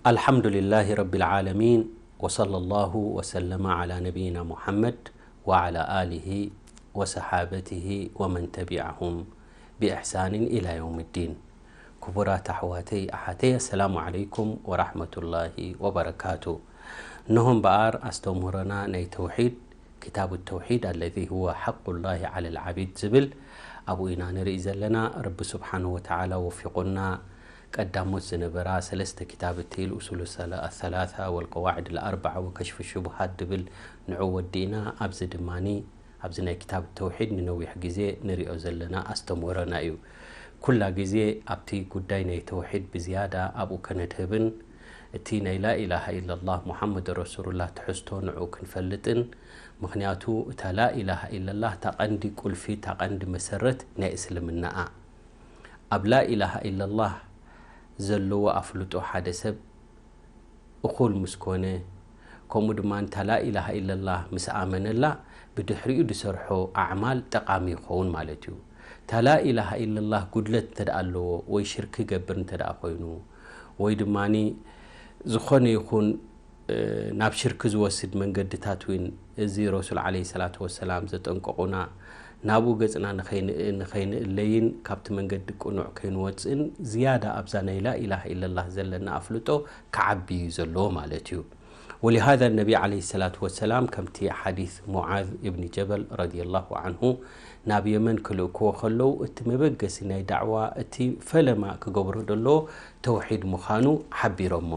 الحمد لله رب العالمين، وصلى الله وسلم على نبينا محمد وعلى آله وصحابته ومن تبعهم بإحسان إلى يوم الدين. ክቡራት ኣሕዋተይ ኣሓተይ፣ ኣሰላሙ ዓለይኩም ወራሕመቱላሂ ወበረካቱ። እነሆ እምበኣር ኣስተምህሮና ናይ ተውሒድ፣ ኪታቡ ተውሒድ ኣለዚ ሁወ ሓቁላሂ ዓለል ዓቢድ ዝብል ኣብኡ ኢና ንርኢ ዘለና። ረቢ ስብሓንሁ ወተዓላ ወፊቑና፣ ቀዳሞት ዝነበራ ሰለስተ ክታብቲ፣ ኡሱሉ ሰላ-፣ ሰላሳ ወልቀዋዕድ ልኣርባዓ ወከሽፊ ሽቡሃት ድብል ንዑ ወዲእና። ኣብዚ ድማኒ ኣብዚ ናይ ክታብ ተውሒድ ንነዊሕ ግዜ ንሪኦ ዘለና ኣስተምህሮና እዩ። ኩላ ግዜ ኣብቲ ጉዳይ ናይ ተውሒድ ብዝያዳ ኣብኡ ከነድህብን እቲ ናይ ላኢላሃ ኢለላህ ሙሓመድ ረሱሉላህ ትሕዝቶ ንዑ ክንፈልጥን፣ ምኽንያቱ እታ ላኢላሃ ኢለላህ እታ ቀንዲ ቁልፊ፣ እታ ቀንዲ መሰረት ናይ እስልምናኣ። ኣብ ላኢላሃ ኢለላህ ዘለዎ ኣፍልጦ ሓደ ሰብ እኹል ምስ ኮነ፣ ከምኡ ድማ እታ ላኢላሃ ኢለላህ ምስ ኣመነላ፣ ብድሕሪኡ ዝሰርሖ ኣዕማል ጠቓሚ ይኸውን ማለት እዩ። እታ ላኢላሃ ኢለላህ ጉድለት እንተ ደኣ ኣለዎ፣ ወይ ሽርክ ይገብር እንተ ደኣ ኮይኑ፣ ወይ ድማኒ ዝኾነ ይኹን፣ እ፣ ናብ ሽርክ ዝወስድ መንገድታት እውን እዚ ረሱል ዓለይሂ ሰላቱ ወሰላም ዘጠንቀቑና፣ ናብኡ ገጽና ንኸይን-፣ ንኸይንእለይን ካብቲ መንገዲ ቅኑዕ ከይንወጽእን ዝያዳ ኣብዛ ናይ ላኢላሃ ኢለላህ ዘለና ኣፍልጦ ክዓቢ እዩ ዘለዎ ማለት እዩ። ወሊሃዛ ነቢ ዓለይሂ ሰላቱ ወሰላም ከምቲ ሓዲስ ሙዓዝ እብኒ ጀበል ረዲየላሁ ዓንሁ ናብ የመን ክልእክዎ ከለዉ፣ እቲ መበገሲ ናይ ዳዕዋ፣ እቲ ፈለማ ክገብሮ ዘለዎ ተውሒድ ምዃኑ ሓቢሮሞ።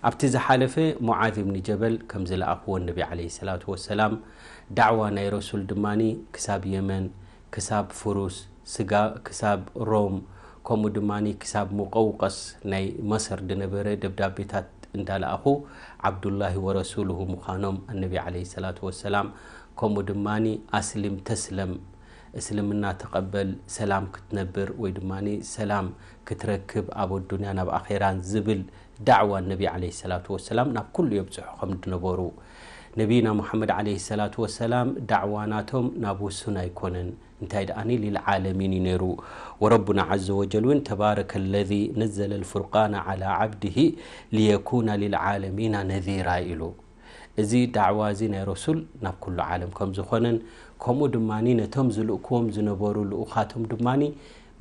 ኣብቲ ዝሓለፈ ሙዓዝ እብኒ ጀበል ከም ዝለኣኽዎ ነቢ ዓለይሂ ሰላቱ ወሰላም፣ ዳዕዋ ናይ ረሱል ድማኒ ክሳብ የመን፣ ክሳብ ፍሩስ፣ ስጋ-፣ ክሳብ ሮም፣ ከምኡ ድማኒ ክሳብ ሙቀውቀስ ናይ መሰር ዝነበረ ደብዳቤታት እንዳለኣኹ ዓብዱላሂ ወረሱሉሁ ምዃኖም ኣነቢ ዓለይሂ ሰላቱ ወሰላም፣ ከምኡ ድማኒ ኣስሊም ተስለም፣ እስልምና ተቐበል፣ ሰላም ክትነብር ወይ ድማኒ ሰላም ክትረክብ ኣብ ኣዱንያ ናብ ኣኼራን ዝብል ዳዕዋ ነቢ ዓለይሂ ሰላቱ ወሰላም ናብ ኩሉ የብጽሑ ከም ዝነበሩ፣ ነቢና ሙሓመድ ዓለይሂ ሰላቱ ወሰላም ዳዕዋ ናቶም ናብ ውሱን ኣይኮነን፣ እንታይ ደኣኒ ሊልዓለሚን እዩ ነይሩ። ወረቡና ዓዘ ወጀል እውን ተባረከ ለዚ ነዘለ ልፉርቃነ ዓላ ዓብድሂ ሊየኩነ ሊልዓለሚና ነዚራ ኢሉ። እዚ ዳዕዋ እዚ ናይ ረሱል ናብ ኩሉ ዓለም ከም ዝኾነን፣ ከምኡ ድማኒ ነቶም ዝልእክዎም ዝነበሩ ልኡኻቶም ድማኒ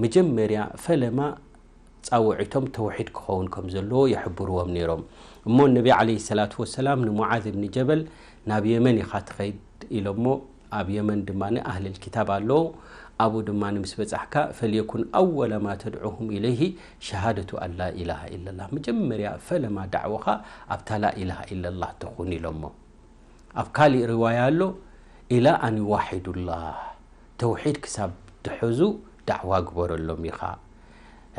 መጀመርያ ፈለማ ጻውዒቶም ተውሒድ ክኸውን ከም ዘለዎ ይሕብርዎም ነይሮም። እሞ ነቢ ዓለይሂ ሰላቱ ወሰላም ንሙዓዝ እብኒ ጀበል ናብ የመን ኢኻ ትኸይድ ኢሎሞ፣ ኣብ የመን ድማ ኣህልል ኪታብ ኣለዉ። ኣብኡ ድማ ምስ በጻሕካ፣ ፈልየኩን ኣወለ ማ ተድዑሁም ኢለይሂ ሸሃደቱ ኣን ላ ኢላሃ ኢለላህ። መጀመርያ ፈለማ ዳዕዋኻ ኣብታ ላ ኢላሃ ኢለላህ ትኹን ኢሎሞ። ኣብ ካሊእ ሪዋያ ኣሎ፣ ኢላ ኣን ይዋሒዱላህ፣ ተውሒድ ክሳብ ድሕዙ ዳዕዋ ግበረሎም ኢኻ።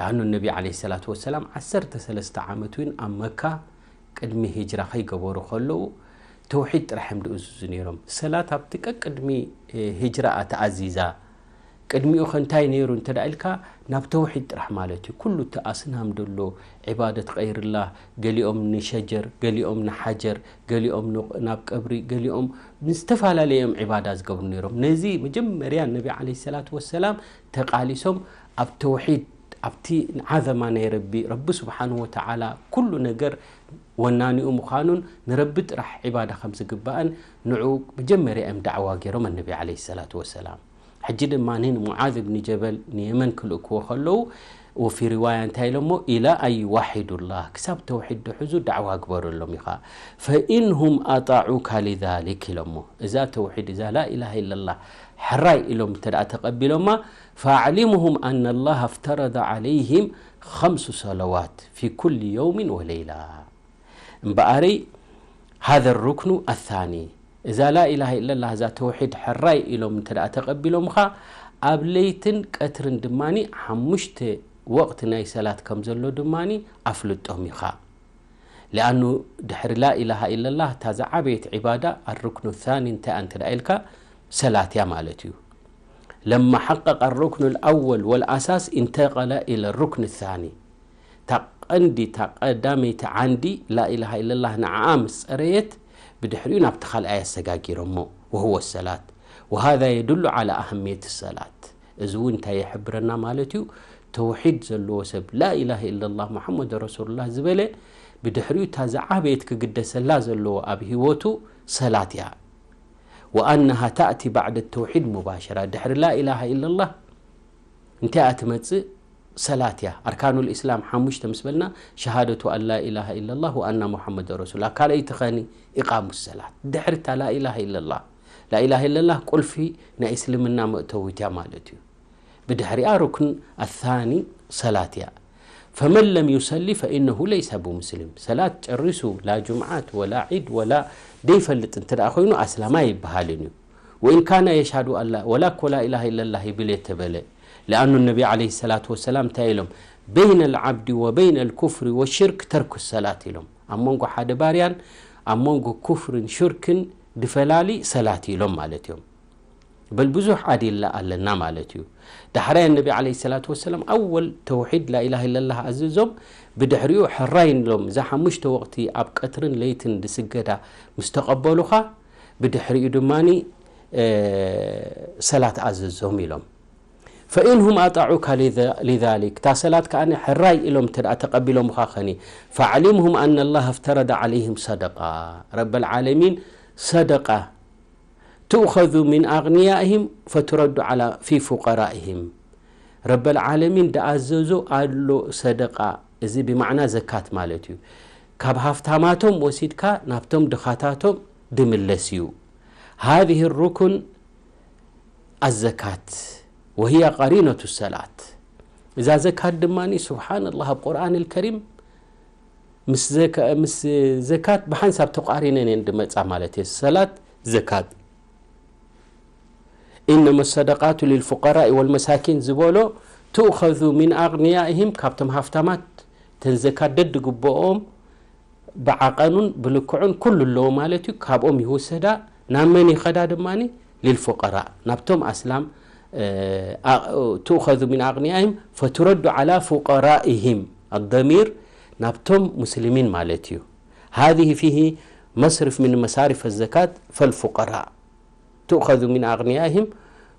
ያኑ ነቢ ዓለይሂ ሰላቱ ወሰላም ዓሰርተ ሰለስተ ዓመት እውን ኣብ መካ ቅድሚ ሂጅራ ከይገበሩ ከለዉ ተውሒድ ጥራሕ እዮም ዝእዝዙ ነይሮም። ሰላት ኣብቲ ቀቅድሚ፣ እ፣ ሂጅራ ተኣዚዛ። ቅድሚኡ ከ እንታይ ነይሩ እንተ ደኣ ኢልካ፣ ናብ ተውሒድ ጥራሕ ማለት እዩ። ኩሉ እቲ ኣስናም ደሎ፣ ዒባደት ቀይርላህ፣ ገሊኦም ንሸጀር፣ ገሊኦም ንሓጀር፣ ገሊኦም ን-፣ ናብ ቀብሪ፣ ገሊኦም ንዝተፈላለየ እዮም ዒባዳ ዝገብሩ ነይሮም። ነዚ መጀመርያ ነቢ ዓለይሂ ሰላቱ ወሰላም ተቓሊሶም ኣብ ተውሒድ፣ ኣብቲ ዓዘማ ናይ ረቢ፣ ረቢ ስብሓንሁ ወተዓላ ኩሉ ነገር ወናኒኡ ምዃኑን ንረቢ ጥራሕ ዒባዳ ከም ዝግባእን ንዑ መጀመርያ እዮም ዳዕዋ ገይሮም ኣነቢ ዓለይሂ ሰላቱ ወሰላም። ሕጂ ድማ ንሙዓዝ እብኒ ጀበል ንየመን ክልእክዎ ከለዉ፣ ወፊ ሪዋያ እንታይ ኢሎሞ? ኢላ ኣን ይዋሒዱላህ፣ ክሳብ ተውሒድ ድሕዙ ዳዕዋ ግበረሎም ኢኻ። ፈኢንሁም ኣጣዑካ ሊዛሊክ ኢሎሞ። እዛ ተውሒድ እዛ ላኢላሃ ኢለላህ ሕራይ ኢሎም እንተ ደኣ ተቐቢሎማ፣ ፈኣዕሊሙሁም ኣነ ላህ ኣፍተረደ ዓለይሂም ኸምሱ ሰለዋት ፊ ኩል የውሚን ወለይላ። እምበኣረይ፣ ሃዘ ሩክኑ ኣታኒ፣ እዛ ላኢላሃ ኢለላህ፣ እዛ ተውሒድ ሕራይ ኢሎም እንተ ደኣ ተቐቢሎምኻ፣ ኣብ ለይትን ቀትርን ድማኒ ሓሙሽተ ወቕቲ ናይ ሰላት ከም ዘሎ ድማኒ ኣፍልጦም ኢኻ። ሊኣኑ ድሕሪ ላኢላሃ ኢለላህ፣ እታ ዝዓበየት ዒባዳ ኣሩክኑ ታኒ እንታይ እያ እንተ ደኣ ኢልካ፣ ሰላት እያ ማለት እዩ። ለማ ሓቀቀ ሩክኑ ልኣወል ወልኣሳስ፣ ኢንተቀለ ኢለ ሩክን ታኒ። እታ ቀንዲ፣ እታ ቀዳመይቲ ዓንዲ ላኢላሃ ኢለላህ ንዓኣ ምስ ጸረየት፣ ብድሕሪኡ ናብቲ ካልኣይ ኣሰጋጊሮሞ፣ ወሁወ ሰላት። ወሃዛ የዱሉ ዓላ ኣህምየት ሰላት። እዚ እውን እንታይ ይሕብረና ማለት እዩ? ተውሒድ ዘለዎ ሰብ፣ ላኢላሃ ኢለላህ ሙሓመድ ረሱሉላህ ዝበለ፣ ብድሕሪኡ እታ ዝዓበየት ክግደሰላ ዘለዎ ኣብ ህይወቱ ሰላት እያ። ወኣነሃ ታእቲ ባዕደ ተውሒድ ሙባሸራ፣ ድሕሪ ላኢላሃ ኢለላህ እንታይ እያ ትመጽእ? ሰላት እያ። ኣርካኑል ኢስላም ሓሙሽተ ምስ በልና፣ ሸሃደቱ ኣን ላኢላሃ ኢለላህ ወኣና ሙሓመድ ረሱሉላህ፣ ካልኣይቲ ኸኒ ኢቃሙ ሰላት። ድሕሪ እታ ላኢላሃ ኢለላህ፣ ላኢላሃ ኢለላህ ቁልፊ ናይ እስልምና መእተዊት እያ ማለት እዩ። ብድሕሪኣ ሩክን ኣታኒ ሰላት እያ። ፈመን ለም ዩሰሊ ፈኢነሁ ለይሰ ብሙስሊም። ሰላት ጨሪሱ ላ ጁምዓት ወላ ዒድ ወላ ደይፈልጥ እንተ ደኣ ኮይኑ ኣስላማይ ኣይበሃልን እዩ። ወኢን ካነ የሽሃዱ ኣላ ወላ እኮ ላኢላሃ ኢለላህ ይብል የተበለ። ሊኣኑ ነቢ ዓለይሂ ሰላቱ ወሰላም እንታይ ኢሎም? በይነ ልዓብዲ ወበይነ ልኩፍሪ ወሽርክ ተርኩ ሰላት ኢሎም። ኣብ መንጎ ሓደ ባርያን ኣብ መንጎ ኩፍርን ሽርክን ድፈላሊ ሰላት ኢሎም ማለት እዮም። በል ብዙሕ ኣዲላ ኣለና ማለት እዩ። ዳሕራይ ነቢ ዓለይሂ ሰላቱ ወሰላም ኣወል ተውሒድ ላኢላሃ ኢለላህ ኣዝዞም፣ ብድሕሪኡ ሕራይ ኢሎም እዛ ሓሙሽተ ወቕቲ ኣብ ቀትርን ለይትን ድስገዳ ምስ ተቐበሉኻ፣ ብድሕሪኡ ድማኒ ሰላት ኣዘዞም ኢሎም። ፈኢን ሁም ኣጣዑካ ሊዛሊክ፣ እታ ሰላት ከኣ ሕራይ ኢሎም እንተ ደኣ ተቐቢሎምኻ ኸኒ፣ ፈኣዕሊምሁም ኣነ ላህ እፍተረደ ዓለይህም ሰደቃ፣ ረበል ዓለሚን ሰደቃ ትእኸዙ ሚን ኣቕንያኢህም ፈትረዱ ዓላ ፊ ፉቀራኢህም። ረበል ዓለሚን ደኣዘዞ ኣሎ ሰደቃ፣ እዚ ብማዕና ዘካት ማለት እዩ። ካብ ሃፍታማቶም ወሲድካ ናብቶም ድኻታቶም ድምለስ እዩ። ሃዚህ ሩኩን ኣዘካት ወህያ ቀሪነቱ ሰላት። እዛ ዘካት ድማ ስብሓንላህ ኣብ ቁርኣን ልከሪም ምስ ዘካ- ምስ ዘካት ብሓንሳብ ተቋሪነን እየን ድመጻ ማለት እየ። ሰላት፣ ዘካት። ኢነመ ሰደቃቱ ሊልፉቀራኢ ወልመሳኪን ዝበሎ ትእኸዙ ሚን ኣቕንያኢህም፣ ካብቶም ሃፍታማት ተን ዘካት ደድግብኦም ብዓቐኑን ብልክዑን ኩሉ ኣለዎ ማለት እዩ። ካብኦም ይውሰዳ። ናብ መን ይኸዳ ድማ? ሊልፉቀራእ፣ ናብቶም ኣስላም። ትእኸዙ ሚን ኣቕንያኢህም ፈቱረዱ ዓላ ፉቀራኢህም፣ ኣደሚር ናብቶም ሙስሊሚን ማለት እዩ። ሃዚህ ፊሂ መስርፍ ምን መሳርፍ ዘካት ፈልፉቀራእ ትእኸዙ ሚን ኣቕንያኢህም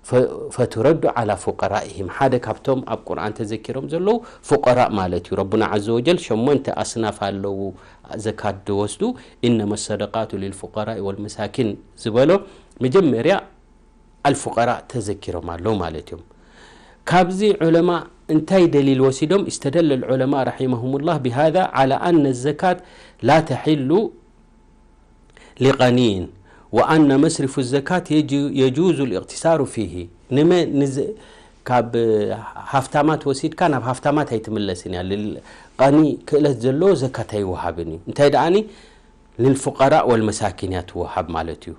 ፈ- ፈቱረዱ ዓላ ፉቀራኢህም። ሓደ ካብቶም ኣብ ቁርኣን ተዘኪሮም ዘለዉ ፉቀራእ ማለት እዩ። ረቡና ዓዘ ወጀል ሸሞንተ ኣስናፍ ኣለዉ ዘካት ዝወስዱ። ኢነመ ሰደቃቱ ሊልፉቀራኢ ወልመሳኪን ዝበሎ መጀመርያ ኣልፉቀራእ ተዘኪሮም ኣለዉ ማለት እዮም። ካብዚ ዑለማ እንታይ ደሊል ወሲዶም? استدل العلماء رحمهم الله بهذا على أن الزكاة لا تحل لغني وأن مسرف الزكاة يجوز الاقتصار فيه. ንመ- ንዝ- ካብ ሃፍታማት ወሲድካ ናብ ሃፍታማት ኣይትምለስን እያ። ልል- ቀኒ ክእለት ዘለዎ ዘካት ኣይወሃብን እዩ። እንታይ ደኣኒ ንልፉቀራእ ወልመሳኪን እያ ትወሃብ ማለት እዩ።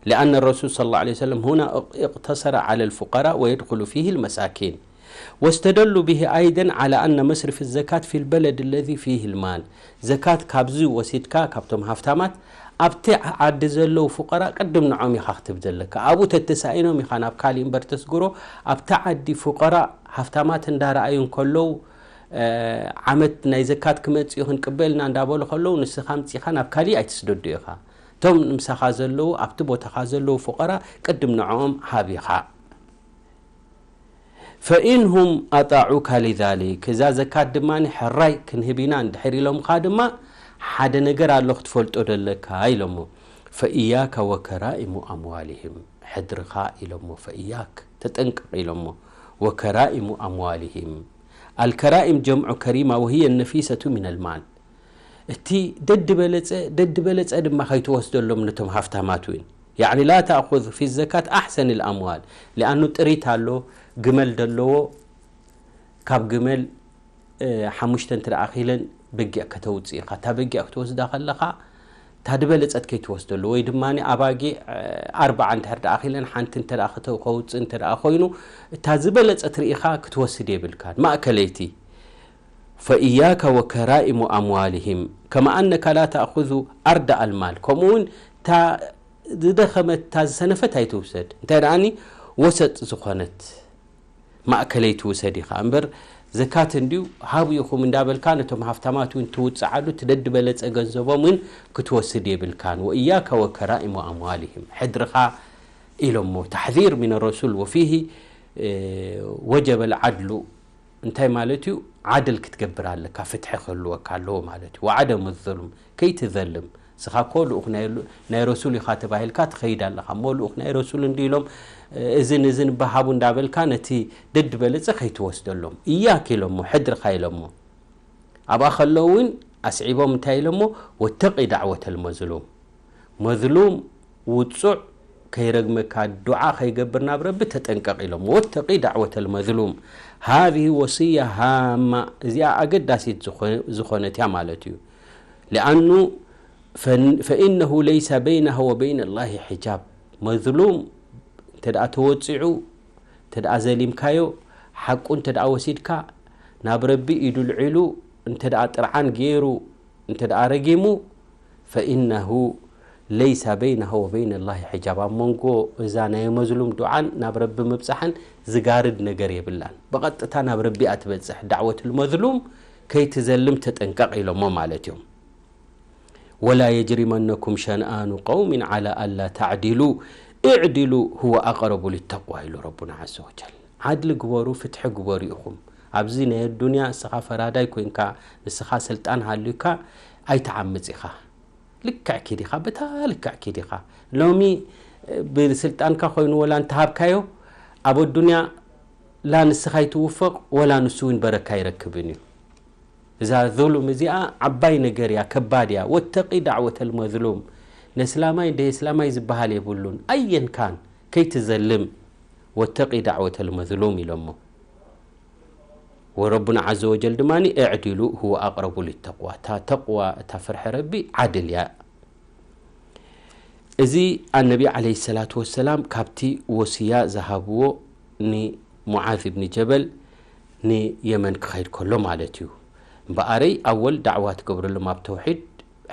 لأن الرسول صلى الله عليه وسلم هنا اقتصر على الفقراء ويدخل فيه المساكين. واستدلوا به أيضا على أن مسرف الزكاة في البلد الذي فيه المال. ዘካት ካብዚ ወሲድካ ካብቶም ሃፍታማት ኣብቲ ዓዲ ዘለዉ ፉቀራ ቅድም ንዖም ኢኻ ክትብ ዘለካ። ኣብኡ ተተሳኢኖም ኢኻ ናብ ካሊእ እምበር ተስግሮ። ኣብቲ ዓዲ ፉቀራ ሃፍታማት እንዳረኣዩ እንከለዉ ዓመት ናይ ዘካት ክመጽእ እዩ ክንቅበልና እንዳበሉ ከለዉ ንስኻ ምጺኻ ናብ ካሊእ ኣይትስደዶ ኢኻ። እቶም ንምሳኻ ዘለዉ ኣብቲ ቦታኻ ዘለዉ ፉቀራ ቅድም ንዕኦም ሃብ ኢኻ። ፈኢን ሁም ኣጣዑካ ሊዛሊክ፣ እዛ ዘካት ድማ ሕራይ ክንህብ ኢና እንድሕር ኢሎምኻ ድማ ሓደ ነገር ኣሎ ክትፈልጦ ደለካ ኢሎሞ። ፈኢያከ ወከራኢሙ ኣምዋልህም፣ ሕድርኻ ኢሎሞ። ፈኢያክ ተጠንቀቕ ኢሎሞ። ወከራኢሙ ኣምዋልህም። ኣልከራኢም ጀምዑ ከሪማ ወህየ ነፊሰቱ ሚነል ማል። እቲ ደድበለጸ ደድበለጸ ድማ ከይትወስደሎም ነቶም ሃፍታማት እውን። ያዕኒ ላ ተእኹዝ ፊ ዘካት ኣሕሰን ልኣምዋል። ሊኣኑ ጥሪት ኣሎ፣ ግመል ደለዎ። ካብ ግመል ሓሙሽተ እንተ ደኣ ኣኺለን በጊዕ ከተውፅእ ኢኻ። እታ በጊዕ ክትወስዳ ከለኻ እታ ድበለጸት ከይትወስደሉ ወይ ድማ ኣባጊዕ ኣርባዓ እንድሕር ደኣ ኣኺለን ሓንቲ እንተ ደኣ ከተ- ከውፅእ እንተ ደኣ ኮይኑ እታ ዝበለጸት ርኢኻ ክትወስድ የብልካን። ማእከለይቲ ፈኢያከ ወከራኢሙ ኣምዋልህም ከማ ኣነካ ላ ተእኹዙ ኣርዳ ኣልማል። ከምኡ እውን እታ ዝደኸመት እታ ዝሰነፈት ኣይትውሰድ። እንታይ ደኣኒ ወሰጥ ዝኾነት ማእከለይቲ ውሰድ ኢኻ እምበር ዘካት እንድዩ ሃቡ ኢኹም እንዳበልካ ነቶም ሃፍታማት እውን ትውፅዓሉ ትደድ በለፀ ገንዘቦም እውን ክትወስድ የብልካን። ወእያከ ወከራኢሙ ኣምዋልህም ሕድርኻ ኢሎሞ። ታሕዚር ሚን ረሱል ወፊሂ ወጀበ ልዓድሉ እንታይ ማለት እዩ? ዓድል ክትገብር ኣለካ፣ ፍትሒ ክህልወካ ኣለዎ ማለት እዩ። ወዓደም ዙሉም፣ ከይትዘልም። ንስኻ እኮ ልኡኽ ናይ ሉ-፣ ናይ ረሱል ኢኻ ተባሂልካ ትኸይድ ኣለኻ። እሞ ልኡኽ ናይ ረሱል እንዲ ኢሎም፣ እዝን እዝን በሃቡ እንዳበልካ ነቲ ደድበለጸ ከይትወስደሎም። እያክ ኢሎሞ፣ ሕድርኻ ኢሎሞ። ኣብኣ ከለዉ እውን ኣስዒቦም እንታይ ኢሎሞ? ወተቂ ዳዕወተል መዝሉም። መዝሉም ውጹዕ ከይረግመካ፣ ዱዓ ከይገብር ናብ ረቢ ተጠንቀቕ ኢሎም። ወተቂ ዳዕወተል መዝሉም። ሃዚህ ወስያ ሃማ፣ እዚኣ ኣገዳሲት ዝኾ-፣ ዝኾነት እያ ማለት እዩ። ሊኣኑ ፈን-፣ ፈኢነሁ ለይሰ በይነሃ ወበይነ ላሂ ሒጃብ። መዝሉም እንተ ደኣ ተወጺዑ፣ እንተ ደኣ ዘሊምካዮ፣ ሓቁ እንተ ደኣ ወሲድካ፣ ናብ ረቢ ኢዱ ልዒሉ እንተ ደኣ ጥርዓን ገይሩ፣ እንተ ደኣ ረጊሙ፣ ፈኢነሁ ለይሰ በይነሃ ወበይነ ላሂ ሒጃብ። ኣብ መንጎ እዛ ናይ መዝሉም ዱዓን ናብ ረቢ ምብጻሕን ዝጋርድ ነገር የብላን። ብቐጥታ ናብ ረቢ እያ ትበጽሕ። ዳዕወቱል መዝሉም ከይትዘልም ተጠንቀቕ ኢሎሞ ማለት እዮም። ወላ የጅሪመነኩም ሸንኣኑ ቀውሚን ዓላ ኣላ ተዕዲሉ እዕዲሉ ሁወ ኣቕረቡ ሊተቅዋ ኢሉ ረቡና ዓዘ ወጀል። ዓድሊ ግበሩ፣ ፍትሒ ግበሩ ኢኹም። ኣብዚ ናይ ኣዱንያ ንስኻ ፈራዳይ ኮይንካ፣ ንስኻ ስልጣን ሃልዩካ ኣይትዓምጽ ኢኻ። ልክዕ ኪድ ኢኻ፣ በታ ልክዕ ኪድ ኢኻ። ሎሚ ብስልጣንካ ኮይኑ ወላ እንተሃብካዮ፣ ኣብ ኣዱንያ ላ ንስኻ ይትውፈቕ፣ ወላ ንሱ እውን በረካ ኣይረክብን እዩ። እዛ ዙሉም እዚኣ ዓባይ ነገር እያ፣ ከባድ እያ። ወተቂ ዳዕወተል መዝሉም። ነስላማይ ደይ እስላማይ ዝበሃል የብሉን። ኣየን ካን ከይትዘልም። ወተቂ ዳዕወተል መዝሉም ኢሎሞ። ወረቡና ዓዘ ወጀል ድማ እዕዲሉ ሁወ ኣቕረቡ ሊተቅዋ። እታ ተቅዋ፣ እታ ፍርሒ ረቢ ዓድል እያ። እዚ ኣነቢ ዓለይሂ ሰላቱ ወሰላም ካብቲ ወስያ ዝሃብዎ ንሙዓዝ ብኒ ጀበል ንየመን ክኸይድ ከሎ ማለት እዩ። እምበኣረይ ኣወል ዳዕዋ ትገብረሎም ኣብ ተውሒድ፣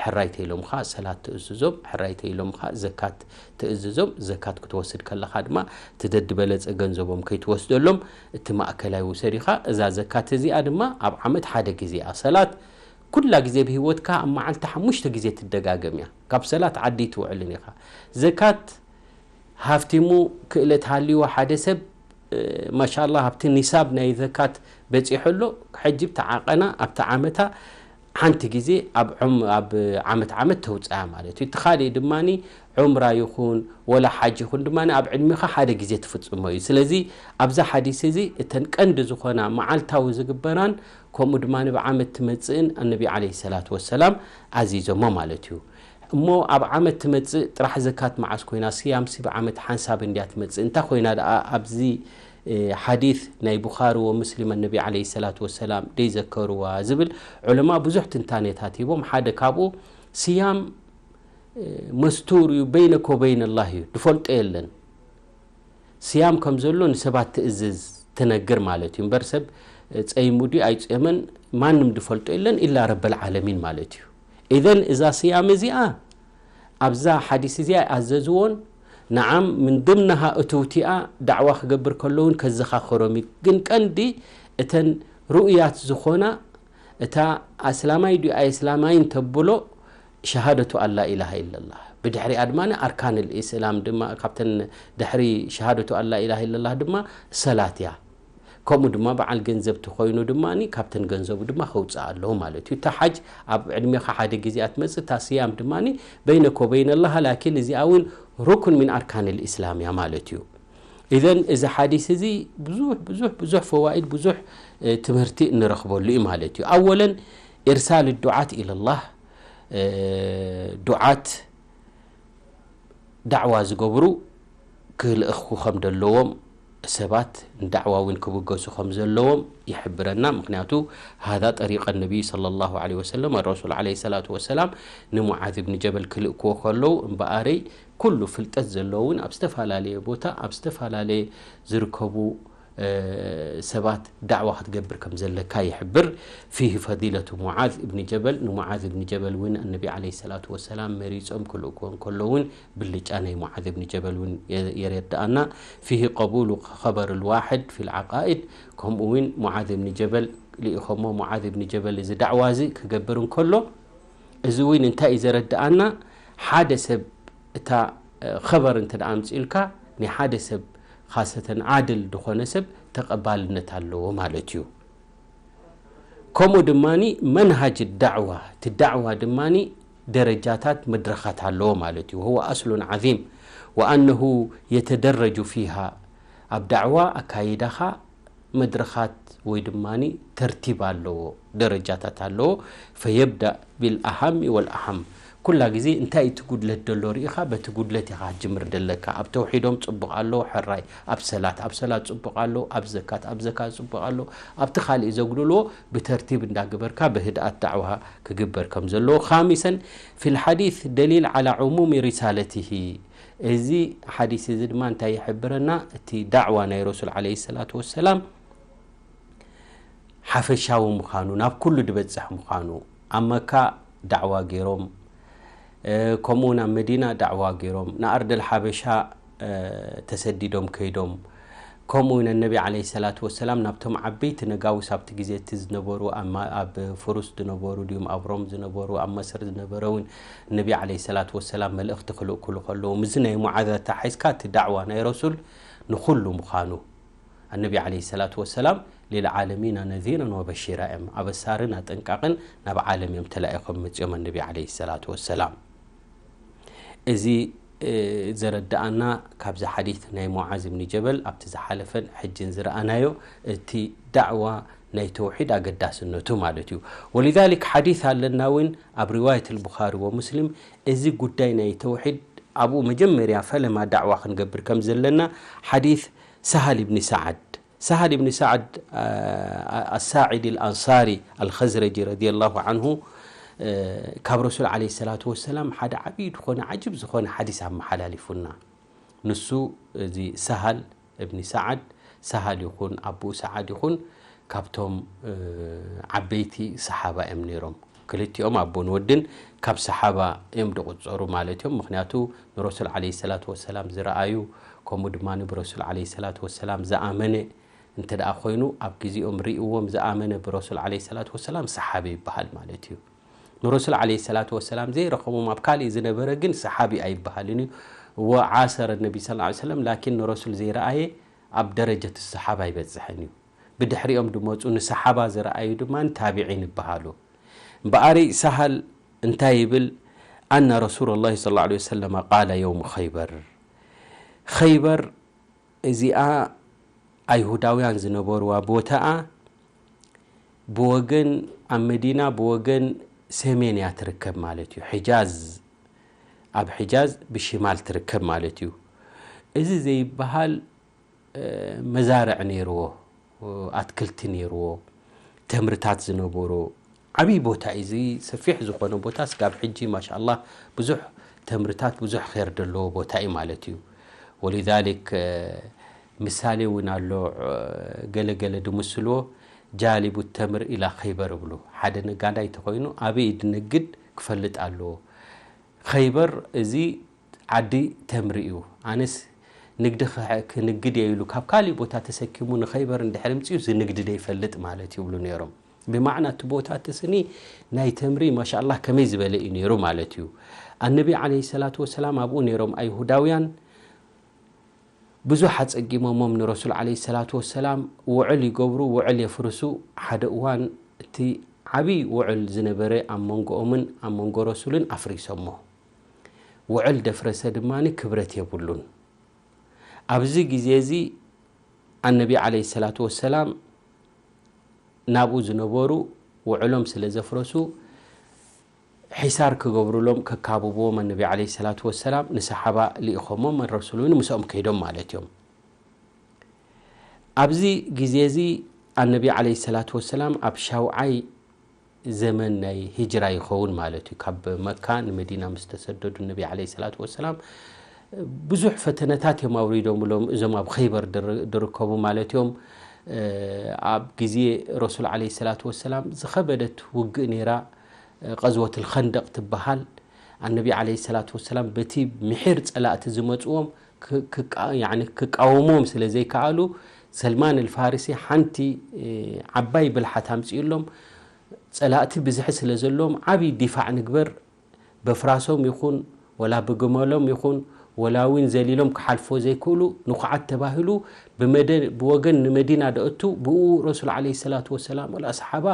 ሕራይ ተኢሎምኻ ሰላት ትእዝዞም፣ ሕራይ ተኢሎምኻ ዘካት ትእዝዞም። ዘካት ክትወስድ ከለኻ ድማ እቲ ደድበለጸ ገንዘቦም ከይትወስደሎም፣ እቲ ማእከላይ ውሰድ ኢኻ። እዛ ዘካት እዚኣ ድማ ኣብ ዓመት ሓደ ግዜ እያ። ሰላት ኩላ ግዜ ብህይወትካ ኣብ መዓልቲ ሓሙሽተ ግዜ ትደጋገም እያ። ካብ ሰላት ዓዲ ትውዕልን ኢኻ። ዘካት ሃፍቲሙ ክእለት ሃልይዎ ሓደ ሰብ፣ እ፣ ማሻኣላህ፣ ኣብቲ ኒሳብ ናይ ዘካት በጺሑ ኣሎ። ሕጂ ብቲ ዓቐና ኣብቲ ዓመታ ሓንቲ ግዜ ኣብ ዑም-፣ ኣብ ዓመት ዓመት ተውጽኣ ማለት እዩ። እቲ ካልእ ድማኒ ዑምራ ይኹን ወላ ሓጅ ይኹን ድማኒ ኣብ ዕድሜኻ ሓደ ግዜ ትፍጽሞ እዩ። ስለዚ ኣብዛ ሓዲስ እዚ እተን ቀንዲ ዝኾና መዓልታዊ ዝግበራን ከምኡ ድማ ብዓመት ትመጽእን ኣነቢ ዓለይሂ ሰላቱ ወሰላም ኣዚዞሞ ማለት እዩ። እሞ ኣብ ዓመት ትመጽእ ጥራሕ ዘካት መዓስ ኮይና? ስያምሲ ብዓመት ሓንሳብ እንድያ ትመጽእ። እንታይ ኮይና ደኣ ኣብዚ፣ እ፣ ሓዲስ ናይ ቡኻሪ ወሙስሊም ኣነቢ ዓለይሂ ሰላቱ ወሰላም ደይዘከርዋ ዝብል ዑለማ ብዙሕ ትንታኔታት ሂቦም። ሓደ ካብኡ ስያም፣ እ፣ መስቱር እዩ፣ በይነከ ወበይነ ኣላህ እዩ፣ ድፈልጦ የለን። ስያም ከም ዘሎ ንሰባት ትእዝዝ፣ ትነግር ማለት እዩ። እምበር ሰብ ጸይሙ ድዩ ኣይጸየመን ማንም ድፈልጦ የለን ኢላ ረበል ዓለሚን ማለት እዩ። ኢዘን እዛ ስያም እዚኣ ኣብዛ ሓዲስ እዚኣ ኣዘዝዎን፣ ነዓም ምን ድምናሃ እትውቲኣ ዳዕዋ ክገብር ከሎ እውን ከዘኻኽሮም እዩ። ግን ቀንዲ እተን ርኡያት ዝኾና እታ ኣስላማይ ድዩ ኣይ እስላማይን ተብሎ ሸሃደቱ ኣላ ኢላሃ ኢለላህ። ብድሕሪኣ ድማ ኣርካን ልእስላም ድማ ካብተን ድሕሪ ሸሃደቱ ኣላ ኢላሃ ኢለላህ ድማ ሰላት እያ። ከምኡ ድማ በዓል ገንዘብ ተኾይኑ ድማ ካብተን ገንዘቡ ድማ ከውፅእ ኣለዎ ማለት እዩ። እታ ሓጅ ኣብ ዕድሜኻ ሓደ ግዜ እያ ትመፅእ፣ እታ ስያም ድማ በይነኮ በይነ ኣላህ፣ ላኪን እዚኣ እውን ሩክን ሚን ኣርካን ልእስላም እያ ማለት እዩ። ኢዘን እዚ ሓዲስ እዚ ብዙሕ ብዙሕ ብዙሕ ፈዋኢድ ብዙሕ፣ እ፣ ትምህርቲ እንረኽበሉ እዩ ማለት እዩ። ኣወለን ኢርሳል ዱዓት ኢለላህ፣ እ፣ ዱዓት ዳዕዋ ዝገብሩ ክልእኹ ከም ዘለዎም፣ ሰባት ንዳዕዋ እውን ክብገሱ ከም ዘለዎም ይሕብረና። ምኽንያቱ ሃዛ ጠሪቀ ነቢይ ሰለላሁ ዐለይሂ ወሰለም፣ ረሱል ዐለይሂ ሰላቱ ወሰላም ንሙዓዝ ብን ጀበል ክልእክዎ ከለዉ እምበኣረይ ኩሉ ፍልጠት ዘለውን ኣብ ዝተፈላለየ ቦታ ኣብ ዝተፈላለየ ዝርከቡ፣ እ፣ ሰባት ዳዕዋ ክትገብር ከም ዘለካ ይሕብር። ፊህ ፈዲለቱ ሙዓዝ እብኒ ጀበል፣ ንሙዓዝ እብኒ ጀበል እውን ኣነቢ ዐለይሂ ሰላቱ ወሰላም መሪጾም ክልእክዎ እንከሎ እውን ብልጫ ናይ ሙዓዝ እብኒ ጀበል እውን የ-፣ የረድኣና። ፊህ ቀቡሉ ኸበር ልዋሕድ ፊል ዓቃኢድ፣ ከምኡ እውን ሙዓዝ እብኒ ጀበል ልኢኸሞ፣ ሙዓዝ እብኒ ጀበል እዚ ዳዕዋ እዚ ክገብር እንከሎ፣ እዚ እውን እንታይ እዩ ዘረድኣና? ሓደ ሰብ እታ፣ እ፣ ኸበር እንተ ደኣ ኣምጺኡልካ፣ ናይ ሓደ ሰብ ኻሰተን ዓድል ዝኾነ ሰብ ተቐባልነት ኣለዎ ማለት እዩ። ከምኡ ድማ መንሃጅ ዳዕዋ፣ እቲ ዳዕዋ ድማ ደረጃታት መድረኻት ኣለዎ ማለት እዩ። وهو أصل عظيم وأنه يتدرج فيها، ኣብ ዳዕዋ ኣካይዳኻ መድረኻት ወይ ድማ ተርቲብ ኣለዎ፣ ደረጃታት ኣለዎ። فيبدأ بالأهم والأهم። ኩላ ግዜ እንታይ እቲ ጉድለት ደሎ ርኢኻ በቲ ጉድለት ኢኻ ጅምር ደለካ። ኣብ ተውሒዶም ጽቡቕ ኣሎ፣ ሕራይ ኣብ ሰላት፣ ኣብ ሰላት ጽቡቕ ኣሎ፣ ኣብ ዘካት፣ ኣብ ዘካት ጽቡቕ ኣሎ፣ ኣብቲ ካልእ ዘጉድልዎ ብተርቲብ እንዳገበርካ ብህድኣት ዳዕዋ ክግበር ከም ዘለዎ። خامسا في الحديث دليل على عموم رسالته። እዚ ሓዲስ እዚ ድማ እንታይ ይሕብረና? እቲ ዳዕዋ ናይ ረሱል ዓለይሂ ሰላቱ ወሰላም ሓፈሻዊ ምዃኑ፣ ናብ ኩሉ ዝበጽሕ ምዃኑ፣ ኣብ መካ ዳዕዋ ገይሮም፣ እ፣ ከምኡ ናብ መዲና ዳዕዋ ገይሮም፣ ንኣርደል ሓበሻ፣ እ፣ ተሰዲዶም ከይዶም፣ ከምኡ ነነቢ ዓለይሂ ሰላቱ ወሰላም ናብቶም ዓበይቲ ነጋውስ ኣብቲ ግዜ እቲ ዝነበሩ፣ ኣብ ማ-፣ ኣብ ፍሩስ ዝነበሩ ድዩም ኣብ ሮም ዝነበሩ፣ ኣብ መስር ዝነበረ እውን ነቢ ዓለይሂ ሰላቱ ወሰላም መልእኽቲ ክልእኩሉ ከለዉ፣ ምስዚ ናይ ሙዓዝ ኣተሓሒዝካ እቲ ዳዕዋ ናይ ረሱል ንኹሉ ምዃኑ፣ ኣነቢ ዓለይሂ ሰላቱ ወሰላም ሊልዓለሚና ነዚረን ወበሺራ እዮም። ኣበሳርን ኣጠንቃቕን ናብ ዓለም እዮም ተላኢኾም መጺኦም ኣነቢ ዓለይሂ ሰላቱ ወሰላም። እዚ፣ እ፣ ዘረድኣና ካብዚ ሓዲት ናይ ሙዓዝ እብኒ ጀበል ኣብቲ ዝሓለፈን ሕጅን ዝረኣናዮ እቲ ዳዕዋ ናይ ተውሒድ ኣገዳስነቱ ማለት እዩ። ወሊዛሊክ ሓዲት ኣለና እውን ኣብ ሪዋየት ኣልቡኻሪ ወሙስሊም እዚ ጉዳይ ናይ ተውሒድ ኣብኡ መጀመርያ ፈለማ ዳዕዋ ክንገብር ከም ዘለና ሓዲት ሰሃል ኢብኒ ሰዓድ፣ ሰሃል ኢብኒ ሰዓድ፣ አ-፣ ኣሳዒዲ ኣልኣንሳሪ ኣልኸዝረጂ ረዲየላሁ ዓንሁ፣ እ፣ ካብ ረሱል ዓለይሂ ሰላቱ ወሰላም ሓደ ዓብዪ ዝኾነ ዓጅብ ዝኾነ ሓዲስ ኣመሓላሊፉና። ንሱ እዚ ሰሃል እብኒ ሰዓድ፣ ሰሃል ይኹን ኣቦኡ ሰዓድ ይኹን ካብቶም፣ እ፣ ዓበይቲ ሰሓባ እዮም ነይሮም። ክልቲኦም ኣቦን ወድን ካብ ሰሓባ እዮም ዝቑጸሩ ማለት እዮም። ምኽንያቱ ንረሱል ዓለይሂ ሰላቱ ወሰላም ዝረኣዩ፣ ከምኡ ድማ ብረሱል ዓለይሂ ሰላቱ ወሰላም ዝኣመነ እንተ ደኣ ኮይኑ፣ ኣብ ግዜኦም ርእይዎም ዝኣመነ ብረሱል ዓለይሂ ሰላቱ ወሰላም ሰሓቢ ይበሃል ማለት እዩ። ንረሱል ዓለይሂ ሰላቱ ወሰላም ዘይረኸቦም ኣብ ካልእ ዝነበረ ግን ሰሓቢ ኣይበሃልን እዩ። ወዓሰረ ነቢ ሰለላሁ ዐለይሂ ወሰለም፣ ላኪን ንረሱል ዘይረኣየ ኣብ ደረጀት ሰሓባ ኣይበጽሕን እዩ። ብድሕሪኦም ዝመጹ ንሰሓባ ዝረኣዩ ድማ ታቢዒን ይበሃሉ። እምበኣሪ ሰሃል እንታይ ይብል? ኣነ ረሱሉላሂ ሰለላሁ ዐለይሂ ወሰለም ቃለ የውም ኸይበር። ኸይበር እዚኣ ኣይሁዳውያን ዝነበርዋ ቦታኣ ብወገን ኣብ መዲና ብወገን ሰሜን እያ ትርከብ ማለት እዩ። ሕጃዝ፣ ኣብ ሕጃዝ ብሽማል ትርከብ ማለት እዩ። እዚ ዘይበሃል፣ እ፣ መዛርዕ ነይርዎ፣ ኣትክልቲ ነይርዎ፣ ተምርታት ዝነበሮ ዓብዪ ቦታ እዩ። እዚ ሰፊሕ ዝኾነ ቦታ ስጋብ ሕጂ ማሻኣላህ ብዙሕ ተምርታት ብዙሕ ኸይር ዘለዎ ቦታ እዩ ማለት እዩ። ወሊዛሊክ፣ እ፣ ምሳሌ እውን ኣሎ፣ እ፣ ገለ ገለ ድምስልዎ ጃሊቡ ተምር ኢላ ኸይበር እብሉ። ሓደ ነጋዳይ ተኾይኑ ኣበይ ድነግድ ክፈልጥ ኣለዎ። ኸይበር እዚ ዓዲ ተምሪ እዩ። ኣነስ ንግዲ ክሕ-፣ ክንግድ እየ ኢሉ ካብ ካሊእ ቦታ ተሰኪሙ ንኸይበር እንድሕር ምፅኡ እዚ ንግዲ ደይፈልጥ ማለት ይብሉ ነይሮም። ብማዕና እቲ ቦታ እቲ ስኒ ናይ ተምሪ ማሻኣላህ ከመይ ዝበለ እዩ ነይሩ ማለት እዩ። ኣነቢ ዓለይሂ ሰላቱ ወሰላም ኣብኡ ነይሮም ኣይሁዳውያን ብዙሕ ኣጸጊሞሞም ንረሱል ዓለይሂ ሰላቱ ወሰላም ውዕል ይገብሩ፣ ውዕል የፍርሱ። ሓደ እዋን እቲ ዓብዪ ውዕል ዝነበረ ኣብ መንጎኦምን ኣብ መንጎ ረሱልን ኣፍሪሶሞ። ውዕል ደፍረሰ ድማ ክብረት የብሉን። ኣብዚ ግዜ እዚ ኣነቢ ዓለይሂ ሰላቱ ወሰላም ናብኡ ዝነበሩ ውዕሎም ስለ ዘፍረሱ ሒሳር ክገብሩሎም ከካብብዎም ኣነቢ ዓለይሂ ሰላቱ ወሰላም ንሰሓባ ልኢኾሞም፣ ረሱል እውን ምስኦም ከይዶም ማለት እዮም። ኣብዚ ግዜ እዚ ኣነቢ ዓለይሂ ሰላቱ ወሰላም ኣብ ሻውዓይ ዘመን ናይ ሂጅራ ይኸውን ማለት እዩ። ካብ መካ ንመዲና ምስ ተሰደዱ ነቢ ዓለይሂ ሰላቱ ወሰላም ብዙሕ ፈተነታት እዮም ኣውሪዶምሎም እዞም ኣብ ኸይበር ድር-፣ ድርከቡ ማለት እዮም። እ፣ ኣብ ግዜ ረሱል ዓለይሂ ሰላቱ ወሰላም ዝኸበደት ውግእ ነይራ፣ እ፣ ቀዝወት ልኸንደቕ ትበሃል። ኣነቢ ዓለይሂ ሰላቱ ወሰላም በቲ ምሒር ጸላእቲ ዝመጽዎም ክ-፣ ክቃ-፣ ያዕኒ ክቃወምዎም ስለ ዘይከኣሉ፣ ሰልማን ኣልፋሪሲ ሓንቲ፣ እ፣ ዓባይ ብልሓት ኣምጺኡሎም፣ ጸላእቲ ብዝሒ ስለ ዘለዎም ዓብዪ ዲፋዕ ንግበር፣ በፍራሶም ይኹን ወላ ብግመሎም ይኹን ወላ እውን ዘሊሎም ክሓልፎ ዘይክእሉ ንኹዓት ተባሂሉ ብመደ-፣ ብወገን ንመዲና ደእቱ፣ ብኡ ረሱል ዓለይሂ ሰላቱ ወሰላም ወላ ኣስሓባ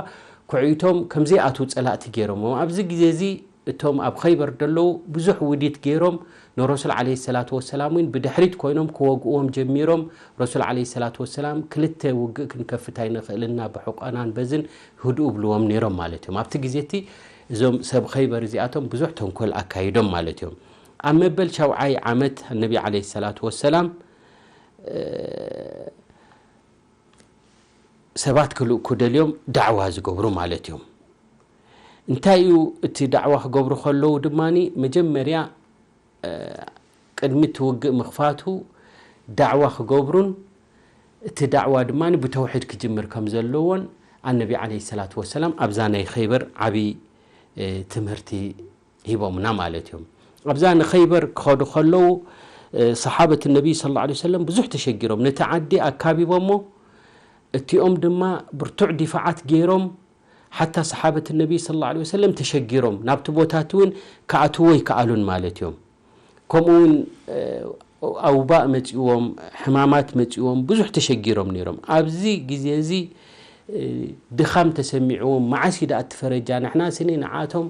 ኩዕይቶም ከም ዘይኣትዉ ጸላእቲ ገይሮምዎም። ኣብዚ ግዜ እዚ እቶም ኣብ ኸይበር ዘለዉ ብዙሕ ውዲት ገይሮም፣ ንረሱል ዓለይሂ ሰላቱ ወሰላም እውን ብድሕሪት ኮይኖም ክወግእዎም ጀሚሮም። ረሱል ዓለይሂ ሰላቱ ወሰላም፣ ክልተ ውግእ ክንከፍት ኣይንኽእልን ኢና፣ ብሑቐናን በዝን ህድኡ ብልዎም ነይሮም ማለት እዮም። ኣብቲ ግዜ እቲ እዞም ሰብ ኸይበር እዚኣቶም ብዙሕ ተንኮል ኣካይዶም ማለት እዮም። ኣብ መበል ሻውዓይ ዓመት ነቢ ዓለይሂ ሰላቱ ወሰላም ሰባት ክልእኩ ደልዮም ዳዕዋ ዝገብሩ ማለት እዮም። እንታይ እዩ እቲ ዳዕዋ ክገብሩ ከለዉ ድማ፣ መጀመርያ ቅድሚ እቲ ውግእ ምኽፋቱ ዳዕዋ ክገብሩን እቲ ዳዕዋ ድማ ብተውሒድ ክጅምር ከም ዘለዎን ኣነቢ ዓለይሂ ሰላቱ ወሰላም ኣብዛ ናይ ኸይበር ዓብዪ ትምህርቲ ሂቦምና ማለት እዮም። ኣብዛ ንኸይበር ክኸዱ ከለዉ ሰሓበት ነቢይ ሰለላሁ ዐለይሂ ወሰለም ብዙሕ ተሸጊሮም፣ ነቲ ዓዲ ኣካቢቦሞ፣ እቲኦም ድማ ብርቱዕ ዲፋዓት ገይሮም፣ ሓታ ሰሓበት ነቢይ ሰለላሁ ዐለይሂ ወሰለም ተሸጊሮም ናብቲ ቦታት እውን ክኣትዎ ኣይከኣሉን ማለት እዮም። ከምኡ እውን ኣውባእ መፂዎም፣ ሕማማት መፂዎም፣ ብዙሕ ተሸጊሮም ነይሮም። ኣብዚ ግዜ እዚ ድኻም ተሰሚዕዎም፣ መዓስ እዩ ደኣ እቲ ፈረጃ? ንሕና ስኒ ንዓቶም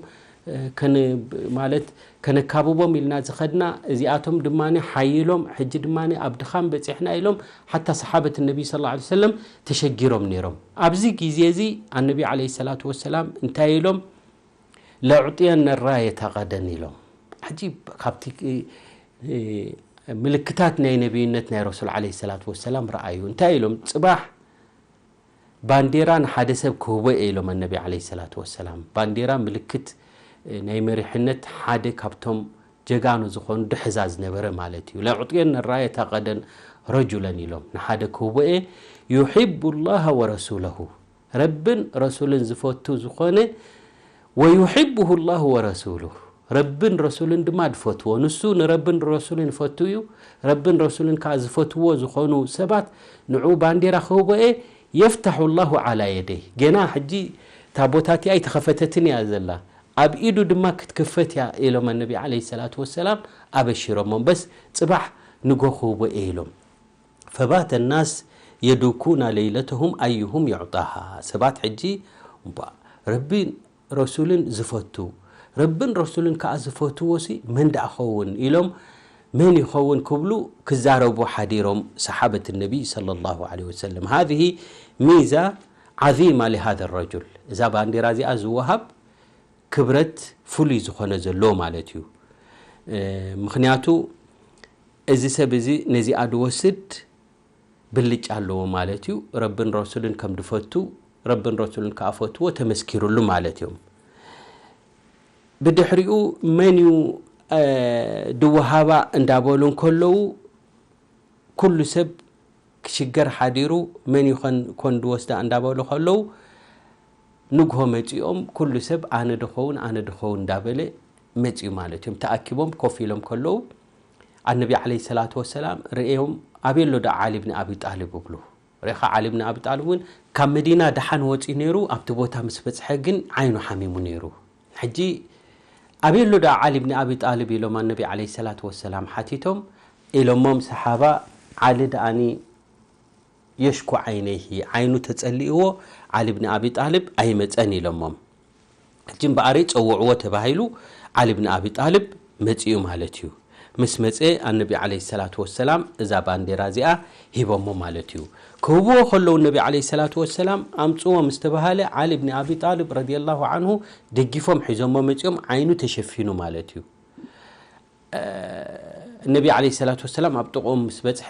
ማለት ከነካብቦም ኢልና ዝኸድና፣ እዚኣቶም ድማ ሓይሎም፣ ሕጂ ድማ ኣብ ድኻም በፂሕና ኢሎም ሓታ ሰሓበት ነቢ ሰለላሁ ዐለይሂ ወሰለም ተሸጊሮም ነይሮም። ኣብዚ ግዜ እዚ ኣነቢ ዓለይሂ ሰላቱ ወሰላም እንታይ ኢሎም? ለኡዕጥየነ ራየተ ገደን ኢሎም። ዓጂብ፣ ካብቲ ምልክታት ናይ ነቢይነት ናይ ረሱል ዓለይሂ ሰላቱ ወሰላም ረኣዩ። እንታይ ኢሎም? ጽባሕ ባንዴራ ንሓደ ሰብ ክህቦ እየ ኢሎም ኣነቢ ዓለይሂ ሰላቱ ወሰላም። ባንዴራ ምልክት ናይ መሪሕነት ሓደ ካብቶም ጀጋኑ ዝኾኑ ድሕዛ ዝነበረ ማለት እዩ። ለኡዕጥየነ ራየተ ገደን ረጁለን ኢሎም፣ ንሓደ ክህቦ እየ ዩሒቡ ላሃ ወረሱለሁ፣ ረብን ረሱልን ዝፈቱ ዝኾነ፣ ወዩሒቡሁ ላሁ ወረሱሉሁ፣ ረብን ረሱልን ድማ ዝፈትዎ፣ ንሱ ንረብን ረሱልን ይፈቱ እዩ። ረብን ረሱልን ከዓ ዝፈትዎ ዝኾኑ ሰባት ንዑ ባንዴራ ክህቦ እየ። የፍታሑ ላሁ ዓላ የደይ፣ ገና ሕጂ እታ ቦታ እቲኣ ኣይተኸፈተትን እያ ዘላ፣ ኣብ ኢዱ ድማ ክትክፈት እያ ኢሎም ኣነቢ ዓለይሂ ሰላቱ ወሰላም ኣበሺሮሞም። በስ ጽባሕ ንጎ ክህቦ እየ ኢሎም። ፈባተ ናስ የዱኩና ለይለተሁም ኣዩሁም ዩዕጣሃ። ሰባት ሕጂ እምባ ረቢ ረሱልን ዝፈቱ፣ ረብን ረሱልን ከኣ ዝፈትዎ ሲ መን ደኣ ኸውን ኢሎም፣ መን ይኸውን ክብሉ ክዛረቡ ሓዲሮም ሰሓበት ነቢይ ሰለላሁ ዐለይሂ ወሰለም። ሃዚህ ሚዛ ዓዚማ ሊሃዘ ረጁል። እዛ ባንዴራ እዚኣ ዝወሃብ ክብረት ፍሉይ ዝኾነ ዘለዎ ማለት እዩ። ምኽንያቱ እዚ ሰብ እዚ ነዚኣ ድወስድ ብልጫ ኣለዎ ማለት እዩ። ረብን ረሱልን ከም ድፈቱ፣ ረብን ረሱልን ከኣ ፈትዎ ተመስኪሩሉ ማለት እዮም። ብድሕሪኡ መን እዩ ድወሃባ እንዳበሉ እንከለዉ፣ ኩሉ ሰብ ክሽገር ሓዲሩ፣ መን ይኾን ኮን ድወስዳ እንዳበሉ ከለዉ፣ ንግሆ መጺኦም ኩሉ ሰብ ኣነ ድኸውን ኣነ ድኸውን እንዳበለ መጺኡ ማለት እዮም። ተኣኪቦም ኮፍ ኢሎም ከለዉ ኣነቢ ዓለይሂ ሰላቱ ወሰላም ርእዮም፣ ኣበይ ኣሎ ደኣ ዓሊ ብን ኣቢ ጣልብ? ይብሉ። ሬኻ ዓሊ ብን ኣቢ ጣልብ እውን ካብ መዲና ደሓን ወጺኡ ነይሩ፣ ኣብቲ ቦታ ምስ በጽሐ ግን ዓይኑ ሓሚሙ ነይሩ። ሕጂ ኣበይ ኣሎ ደኣ ዓሊ ብን ኣቢ ጣልብ ኢሎም ኣነቢ ዓለይሂ ሰላቱ ወሰላም ሓቲቶም። ኢሎሞም ሰሓባ፣ ዓሊ ደኣኒ የሽኩ ዓይነይሂ፣ ዓይኑ ተጸሊእዎ ዓሊ ብን ኣቢ ጣልብ ኣይመጸን ኢሎሞም። ሕጂ እምበኣር ጸውዕዎ ተባሂሉ ዓሊ ብን ኣቢ ጣልብ መጺኡ ማለት እዩ። ምስ መጸ ኣነቢ ዓለይሂ ሰላቱ ወሰላም እዛ ባንዴራ እዚኣ ሂቦሞ ማለት እዩ። ክህብዎ ከለዉ ነቢ ዓለይሂ ሰላቱ ወሰላም ኣምጽዎ ምስ ተባሃለ ዓሊ ብን ኣቢ ጣልብ ረዲየላሁ ዓንሁ ደጊፎም ሒዞሞ መጺኦም ዓይኑ ተሸፊኑ ማለት እዩ። ነቢ ዓለይሂ ሰላቱ ወሰላም ኣብ ጥቕኦም ምስ በጽሐ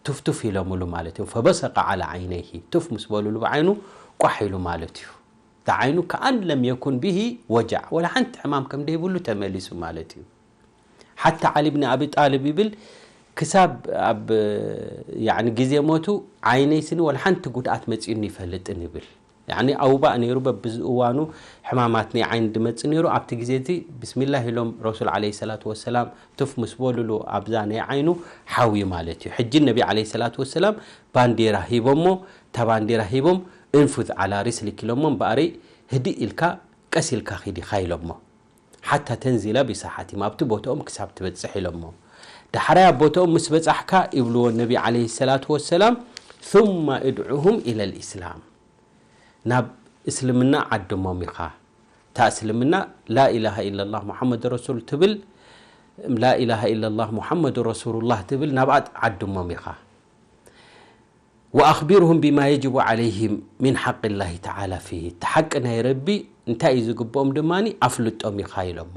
ቱፍቱፍ ኢሎምሉ ማለት እዮም። ፈበሰቀ ዓላ ዓይነይሂ፣ ቱፍ ምስ በሉሉ ብዓይኑ ቋሕ ኢሉ ማለት እዩ። እታ ዓይኑ ከኣን ለም የኩን ብሂ ወጃዕ፣ ወላ ሓንቲ ሕማም ከም ደይብሉ ተመሊሱ ማለት እዩ። ሓታ ዓሊ ብን ኣቢ ጣልብ ይብል ክሳብ ኣብ ያዕኒ ግዜ ሞቱ ዓይነይ ስኒ ወላ ሓንቲ ጉድኣት መጺኡኒ ይፈልጥን ይብል። ያዕኒ ኣውባእ ነይሩ፣ በብዝእዋኑ ሕማማት ናይ ዓይኒ ድመጽእ ነይሩ። ኣብቲ ግዜ እዚ ብስሚላህ ኢሎም ረሱል ዓለይሂ ሰላቱ ወሰላም ቱፍ ምስ በሉሉ ኣብዛ ናይ ዓይኑ ሓውዩ ማለት እዩ። ሕጂ ነቢ ዓለይሂ ሰላቱ ወሰላም ባንዴራ ሂቦሞ፣ እታ ባንዴራ ሂቦም እንፉዝ ዓላ ሪስሊክ ኢሎሞ፣ እምበኣሪ ህድእ ኢልካ ቀስ ኢልካ ኺድ ኢኻ ኢሎሞ። ሓታ ተንዚላ ቢሳሓቲም፣ ኣብቲ ቦታኦም ክሳብ ትበጽሕ ኢሎሞ። ዳሕራይ ኣብ ቦታኦም ምስ በጻሕካ ይብልዎ ነቢ ዓለይሂ ሰላቱ ወሰላም ثم ادعهم إلى الإسلام። ናብ እስልምና ዓድሞም ኢኻ። እታ እስልምና ላኢላሃ ኢለላህ ሙሓመድ ረሱል ትብል፣ ላኢላሃ ኢለላህ ሙሓመድ ረሱሉላህ ትብል ናብኣ ዓድሞም ኢኻ። ወኣኽቢርሁም ቢማ የጅቡ ዓለይሂም ሚን ሓቂ ላሂ ተዓላ ፊሂ፣ እቲ ሓቂ ናይ ረቢ እንታይ እዩ ዝግብኦም ድማ ኣፍልጦም ኢኻ ኢሎሞ።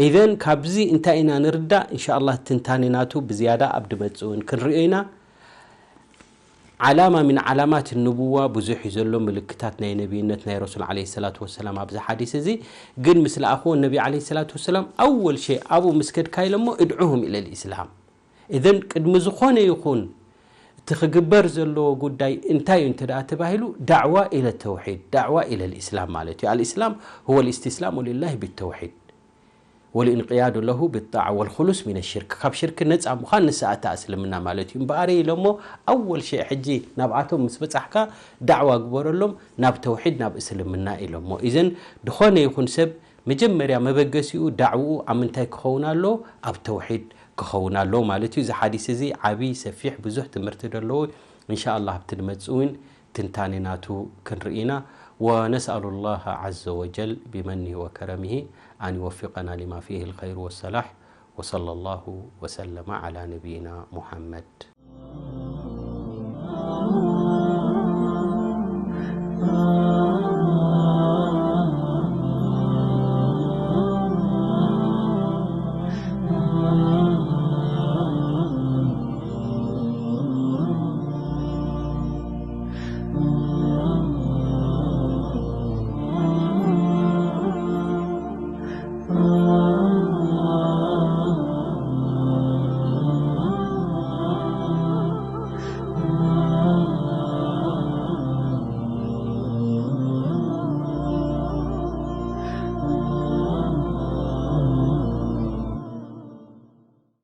ኢዘን ካብዚ እንታይ ኢና ንርዳእ? እንሻ ኣላህ ትንታኔ ናቱ ብዝያዳ ኣብ ድመጽእ እውን ክንሪኦ ኢና። ዓላማ ምን ዓላማት ንቡዋ ብዙሕ እዩ ዘሎ፣ ምልክታት ናይ ነቢይነት ናይ ረሱል ዓለይሂ ሰላቱ ወሰላም ኣብዚ ሓዲስ እዚ። ግን ምስ ለኣኽዎ ነቢ ዓለይሂ ሰላቱ ወሰላም ኣወል ሸይ ኣብኡ ምስ ከድካ ኢሎሞ እድዑሁም ኢለል ኢስላም። እዘን ቅድሚ ዝኾነ ይኹን እቲ ክግበር ዘለዎ ጉዳይ እንታይ እዩ እንተ ደኣ ተባሂሉ፣ ዳዕዋ ኢለ ተውሒድ፣ ዳዕዋ ኢለ ልእስላም ማለት እዩ። ኣልእስላም ሁወ ልእስትስላሙ ልላሂ ብተውሒድ ወልእንቅያዱ ለሁ ብጣዓ ወልኹሉስ ሚነ ሽርክ፣ ካብ ሽርክ ነፃ ምዃን ንስኣታ እስልምና ማለት እዩ። እምበኣር ኢሎሞ ኣወል ሸይ ሕጂ ናብኣቶም ምስ በጻሕካ ዳዕዋ ግበረሎም ናብ ተውሒድ ናብ እስልምና ኢሎሞ። ኢዘን ድኾነ ይኹን ሰብ መጀመርያ መበገሲኡ ዳዕውኡ ኣብ ምንታይ ክኸውን ኣሎ? ኣብ ተውሒድ ክኸውን ኣሎ ማለት እዩ። እዚ ሓዲስ እዚ ዓብይ ሰፊሕ ብዙሕ ትምህርቲ ዘለዎ እንሻ ኣላህ ኣብቲ ንመጽእ እውን ትንታኔ ናቱ ክንርኢ ኢና። ወነስኣሉ ላህ ዓዘ ወጀል ቢመኒሂ ወከረሚሂ ኣን ይወፊቀና ሊማ ፊሂ ልኸይሩ ወሰላሕ። ወሰለ ላሁ ወሰለመ ዓላ ነቢይና ሙሐመድ።